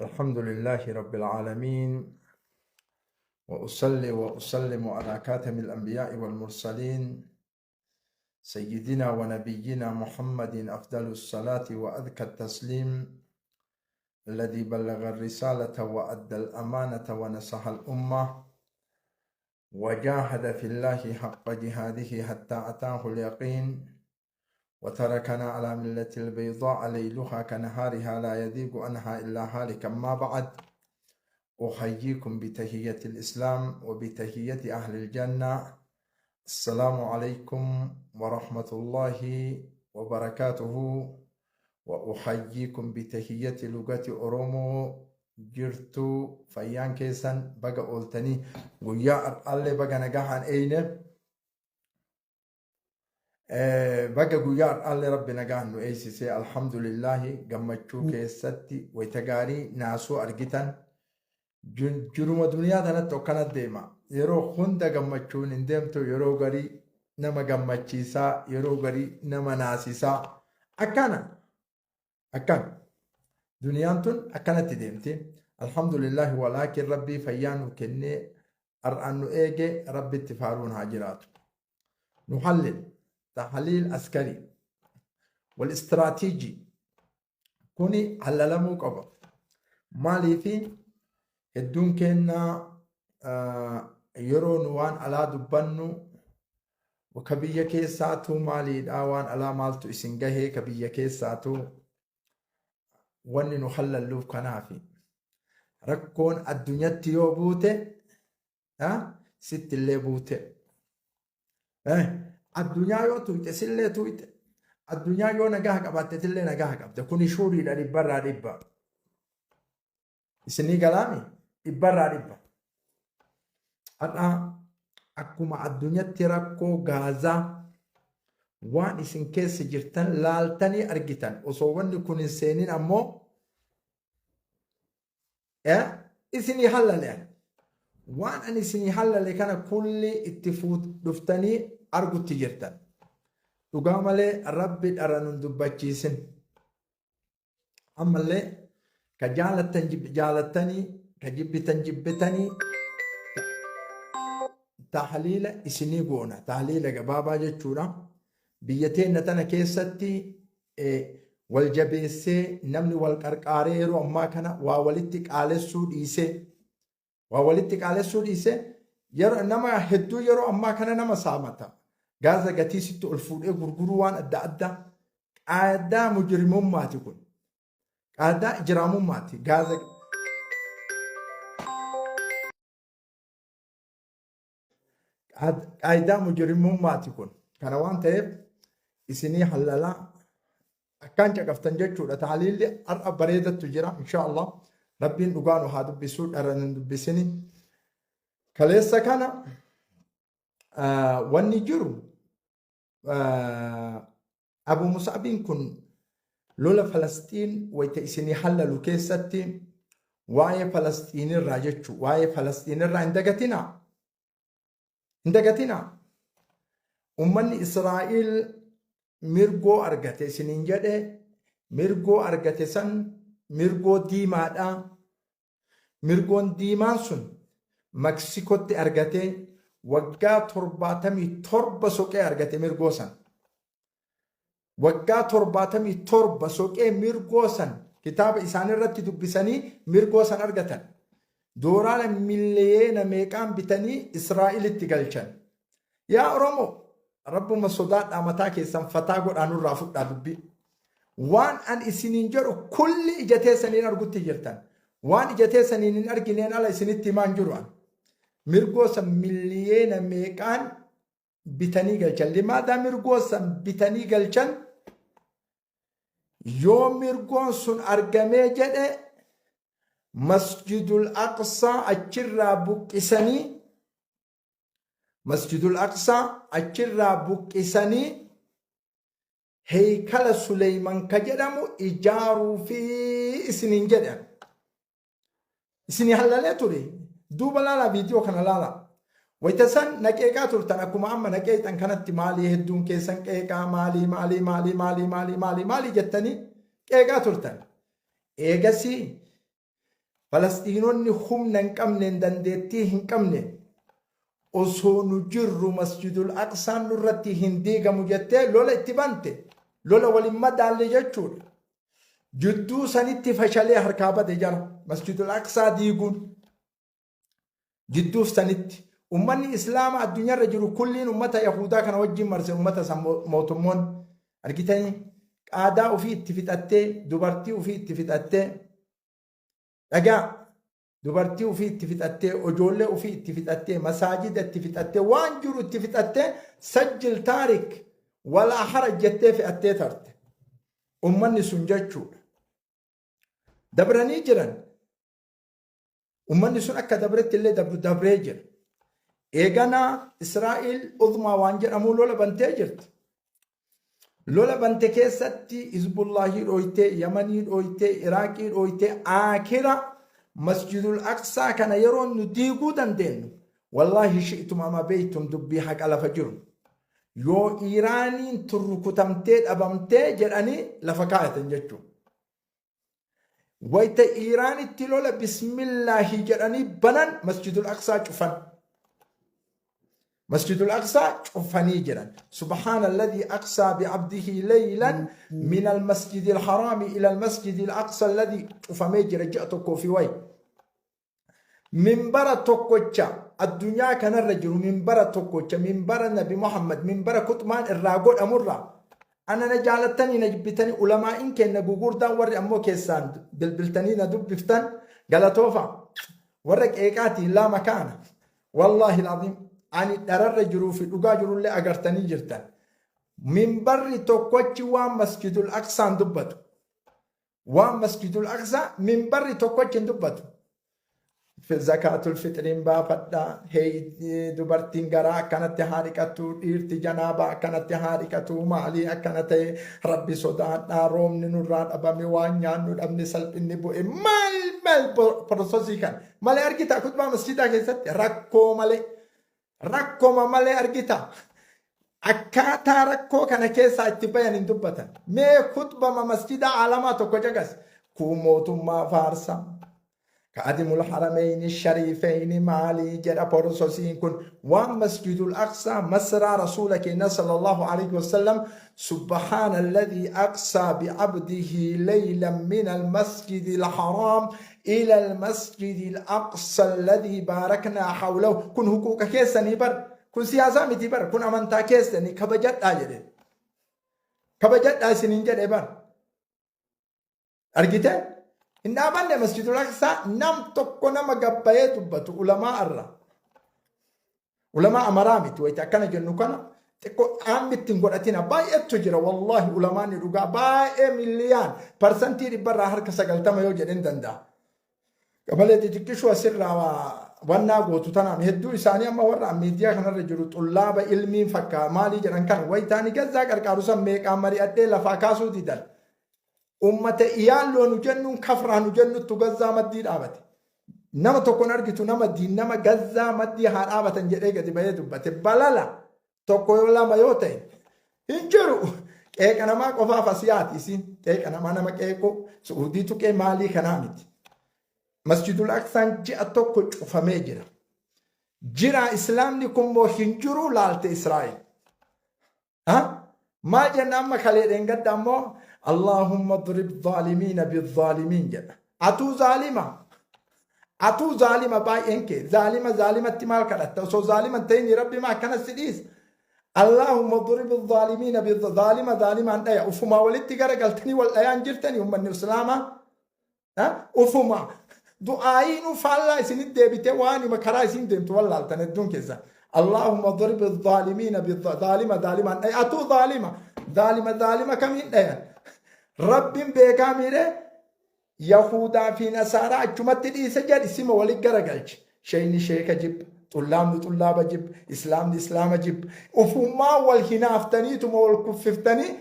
الحمد لله رب العالمين، وأصلي وأسلم على كاتم الأنبياء والمرسلين سيدنا ونبينا محمد، أفضل الصلاة وأذكى التسليم، الذي بلغ الرسالة وأدى الأمانة ونصح الأمة وجاهد في الله حق جهاده حتى أتاه اليقين، وتركنا على ملة البيضاء ليلها كنهارها لا يذيق عنها إلا هالك. أما بعد، أحييكم بتحية الإسلام وبتحية أهل الجنة. السلام عليكم ورحمة الله وبركاته. وأحييكم بتحية لغة أورومو. Jirtu, fayyaan keessan? Baga ooltanii, guyyaa har'aallee baga nagahaan eeyne. Baga guyyaa har'aallee Rabbi nagaan nu eeysisee, alhamdulillahi. Gammachuu keessatti wayita gaarii naasuu argitan. Jiruma duniyaa tanatti akkana deema. Yeroo hunda gammachuun hin deemtu. Yeroo garii nama gammachiisaa, yeroo garii nama naasisaa. Akkana akkana duniyaan tun akkanatti deemti. Alhamdulillahi, walaakin Rabbii fayyaa nu kennee har'aan nu eege, Rabbitti faaruun haa jiraatu. نحلل تحليل عسكري والاستراتيجي. Kuni hallalamuu qaba. Maaliifi hedduun keenya yeroo nu waan alaa dubbannu, ka biyya keessaatu maaliidha, waan alaa maaltu isin gahee, ka biyya keessaatu wanni nu hallalluuf kanaafi. Rakkoon addunyatti yoo buute sitti illee buute. Addunyaa yoo tuqxe sillee tuqxe. Addunyaa yoo nagaa qabaatte tillee nagaa qabde. Kuni shuuriidha, dhibbarraa dhibba. Isinii galaami, dhibbarraa dhibba. Har'a akkuma addunyatti rakkoo Gaazaa waan isin keessa jirtan laaltanii argitan, osoo wanni kun hin seenin ammoo isinii hallale. Waan ani isinii hallale kana kulli itti dhuftanii argutti jirtan. Dhugaa malee Rabbi dhara nun dubbachiisin. Ammallee ka jaalattan jaalattanii, ka jibbitan jibbitanii, tahliila isinii goona. Tahliila gabaabaa jechuudha. Biyya teenna tana keessatti wal jabeessee, namni wal qarqaaree, yeroo ammaa kana waa walitti qaalessuu dhiisee, waa walitti qaalessuu dhiisee, yeroo nama hedduu yeroo ammaa kana nama saamata. Gaaza gatii sitti ol fuudhee gurguruu, waan adda addaa. Qaadaa mujrimummaati kun. Qaadaa ijraamummaati. Gaaza qaayidaa mujrimummaati kun. Kana waan ta'eef isinii hallalaa akkaan caqaftan jechuudha. Tahliilli har'a bareedattu jira insha Allah. Rabbiin dhugaa nu haa dubbisuu, dhara nu dubbisini. Kaleessa kana wanni jiru, Abu Musaabiin kun lola Falasxiin wayita isinii hallalu keessatti waa'ee Falasxiinirraa jechuu, waa'ee Falasxiinirraa hin dagatinaa. Hin dagatinaa. Uummanni Israa'el mirgoo argate isiniin jedhe. Mirgoo argate san mirgoo diimaadha. Mirgoon diimaan sun Meksikotti argatee, waggaa 77 soqee argate mirgoo san. Waggaa 77 soqee mirgoo san kitaaba isaanirratti dubbisanii mirgoo san argatan. Dooraala miliyoona meeqaan bitanii Israa'elitti galchan. Yaa Oromoo, Rabbuma sodaadhaa, mataa keessan fataa godhaa, nurraa fudhaa dubbii. Waan an isiniin jedhu kulli ija teessaniin argutti jirtan. Waan ija teessaniin hin argineen ala isinitti himaan jiru an. Mirgoo san miliyoona meeqaan bitanii galchan. Limaadaa mirgoo san bitanii galchan? Yoo mirgoon sun argamee jedhe, Masjidul Aqsaa achirraa buqqisanii, Masjidul Aqsaa achirraa buqqisanii heeykala Suleyman ka jedhamu ijaaruu fi isiniin jedhan. Isinii hallalee ture. Duuba laalaa, viidiyoo kana laalaa. Wayita san na qeeqaa turtan, akkuma amma na qeeqxan kanatti. Maalii hedduun keessan qeeqaa, maalii maalii maalii maalii maalii maalii maalii jettanii qeeqaa turtan. Eegasii Falasxiinonni humna hin qabneen, dandeettii hin qabneen, osoo nu jirru Masjidul Aqsaan nurratti hin diigamu jettee lola itti bante. Lola waliin madaalle jechuudha. Jidduu sanitti fashalee harkaa bade jara Masjidul Aqsaa diiguun. Jidduu sanitti ummanni Islaama addunyaarra jiru kulliin ummata Yahudaa kana wajjin marse. Ummata san mootummoon argitanii qaadaa ofii itti fixattee, dubartii ofii itti fixattee, dhagaa dubartii ofii itti fixattee, ijoollee ofii itti fixattee, masaajida itti fixattee, waan jiru itti fixattee, sajjil taarik walaa haraj jettee fe'attee tarte. Ummanni sun jechuudha. Dabranii jiran. Ummanni sun akka dabretti illee dabru dabree jira. Eeganaa Israa'el uzmaa waan jedhamu lola bantee jirti. Lola bante keessatti Hizbullaahii dhooytee, Yamanii dhooytee, Iraaqii dhooytee, aakira Masjidul Aqsaa kana yeroo nu diiguu dandeenyu, wallaahi shi'tum ama beeytum, dubbii haqa lafa jiru. Yoo Iiraaniin turrukutamtee dhabamtee jedhanii lafa kaayatan jechuudha. Wayta Iiraanitti lola bismillaahi jedhanii banan, Masjidul Aqsaa cufan. Masjidul Aqsaa cufanii jiran. Subhaana alladhii aqsaa bi'abdihi laylan min al-masjidil haraami ila al-masjidil aqsa alladhii cufamee jira ji'a tokkoo fi wayi. Minbara tokkocha addunyaa kanarra jiru, minbara tokkocha, minbara Nabi Muhammad, minbara kuxmaan irraa godhamurraa, ana na jaalattanii na jibbitanii, ulamaa'in kenna gugurdaan warri ammoo keessaan bilbiltanii na dubbiftan galatoofa. Warra qeeqaatiin laa makaana. Wallaahi alazim, ani dhararra jiruu fi dhugaa jirullee agartanii jirtan. Minbarri tokkochi waan Masjidul Aqsaan dubbatu. Waan Masjidul Aqsaa minbarri tokkochi hin dubbatu. Zakaatul fixriin baafadha. Hey, dubartiin garaa akkanatti haa dhiqattu, dhiirti janaabaa akkanatti haa dhiqatu, maalii akkana ta'e, rabbi sodaadha, roobni nurraa dhabame, waan nyaannu dhabne, salphinni bu'e, maal maal porososii kan malee argita kutbaa masjidaa keessatti? Rakkoo malee, rakkoma malee argita. Akkaataa rakkoo kana keessaa itti bayan hin dubbatan. Mee kutbama masjida aalamaa tokko caqas. Kun mootummaa faarsa. Kaadimul harameyni shariifeyni maalii jedha porososiin kun? Waan Masjidul Aqsaa, masraa rasuula keenya sallallahu alaihi wasallam, subhaana alladhii aqsaa bi'abdihi laylan min almasjidil haraam ila almasjidil aqsa alladhii baaraknaa hawlahu. Kun huquuqa keessanii bar, kun siyaasaa miti bar, kun amantaa keessanii, kabajadhaa jedhe, kabajadhaa isiniin jedhe bar. Argite? Hin dhaabanne Masjidul Aqsaa. Nam tokko nama gabbayee dubbatu ulamaa irra. Ulamaa amaraa miti. Wayita akkana jennu kana xiqqoo dhaammi ittiin godhatina. Baay'eetu jira, wallaahi, ulamaan ni dhugaa baay'ee milliyaan 90% yoo jedhin danda'a. Qabalee xixiqqishuu asirraa wannaa gootu tanaan hedduu isaanii amma warra miidiyaa kanarra jiru xullaaba ilmiin fakkaa maalii jedhan kana wayitaanii gazzaa qarqaaru san meeqaan mari'adhee lafaa kaasuu didan. Ummata iyaalloo nu jennuun, kafraa nu jennuttu gazzaa maddii dhaabate. Nama tokkon argitu nama diin nama gazzaa maddii haa dhaabatan jedhee gadi bahee dubbate. Balala tokko yoo lama yoo ta'e hin jiru. Qeeqa namaa qofaaf as yaati isiin. Qeeqa namaa, nama qeequu, Su'uudii tuqee maalii kanaa miti. Masjidul Aqsaan ji'a tokko cufamee jira. Jira Islaamni kun moo hin jiru laalte Israa'el? Ha? Maal jenna amma? Kalee dheengadda ammoo Allahumma drib zaalimiina bizzaalimiin jedha. Atuu zaalima. Atuu zaalima, baay'een kee zaalima, zaalimatti maal kadhatta? Osoo zaalima hin ta'in Rabbi maa akkana si dhiisa? Allahumma drib zaalimiina bizzaalima, zaalimaan dhaya. Ufumaa walitti garagaltanii wal dhayaan jirtanii ummanni Islaamaa. Ufuma du'aayiinuu faallaa isinit deebitee waan hima karaa isin deemtu wallaaltan hedduun keessa. Allahumma darib zaalimiina zaalima zaalimaan dhaye. Atuu zaalima, zaalima zaalima kamiin dhayan? Rabbiin beekaa miidhee Yahudaa fi Nasaaraa achumatti dhiise jedhi, sima walit garagalche. Sheeyni sheeka jibba, xullaabni xullaaba jibba, islaamni islaama jibba. Ufumaa wal hinaaftaniituma wal kuffiftanii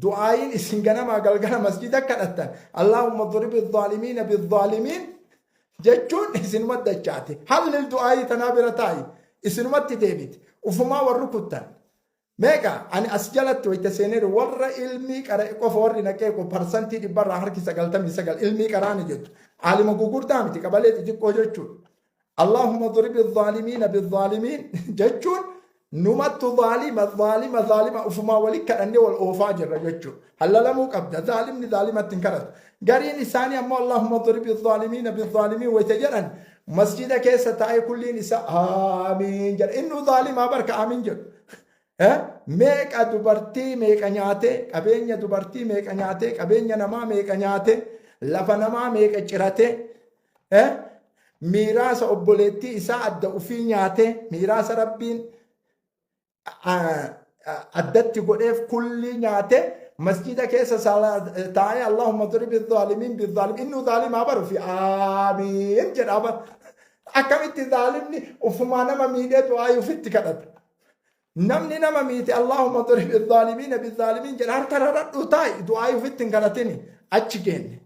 du'aayiin isin ganamaa galgala masjida kadhattan Allahumma drib zaalimiina bizzaalimiin jechuun isinumatti dachaate. Hallil du'aayii tanaa bira taa'i, isinumatti deebite. Ufumaa wal rukuttan. Meeqa ani as jalatti wayita seeneeru warra ilmii qara'e qofa warri naqee ko 99% ilmii qaraani jettu. Aalima gugurdaa miti, qabalee xixiqqoo jechuudha. Allahumma duribi zaalimiina bizaalimiin jechuun numattu zaalima zaalima zaalima ufumaa wali kadhannee wal oofaa jirra jechuudha. Hallalamuu qabda, zaalimni zaalimatti hin kadhatu. Gariin isaanii ammoo Allahumma duribi zaalimiina bizaalimiin wayita jedhan masjida keessa taa'ee kulliin isaa aamiin jedha. Innuu zaalimaa barka aamiin jedhu. Meeqa dubartii meeqa nyaatee, qabeenya dubartii meeqa nyaatee, qabeenya namaa meeqa nyaatee, lafa namaa meeqa ciratee, miiraasa obboleettii isaa adda ufii nyaatee, miiraasa Rabbiin addatti godheef kullii nyaatee masjida keessa taa'ee Allahumma duribi zaalimiin bizzaalimiin, innuu zaalimaa baru fi aamiin jedhaa bar. Akkamitti zaalimni ufumaa nama miidhee du'aa ufitti kadhata? Namni nama miite Allahumma duribi zaalimiina bizzaalimiin jedha, harka raradhuu taa'i, du'aa ufitti hin kadhatini. Achi geenne.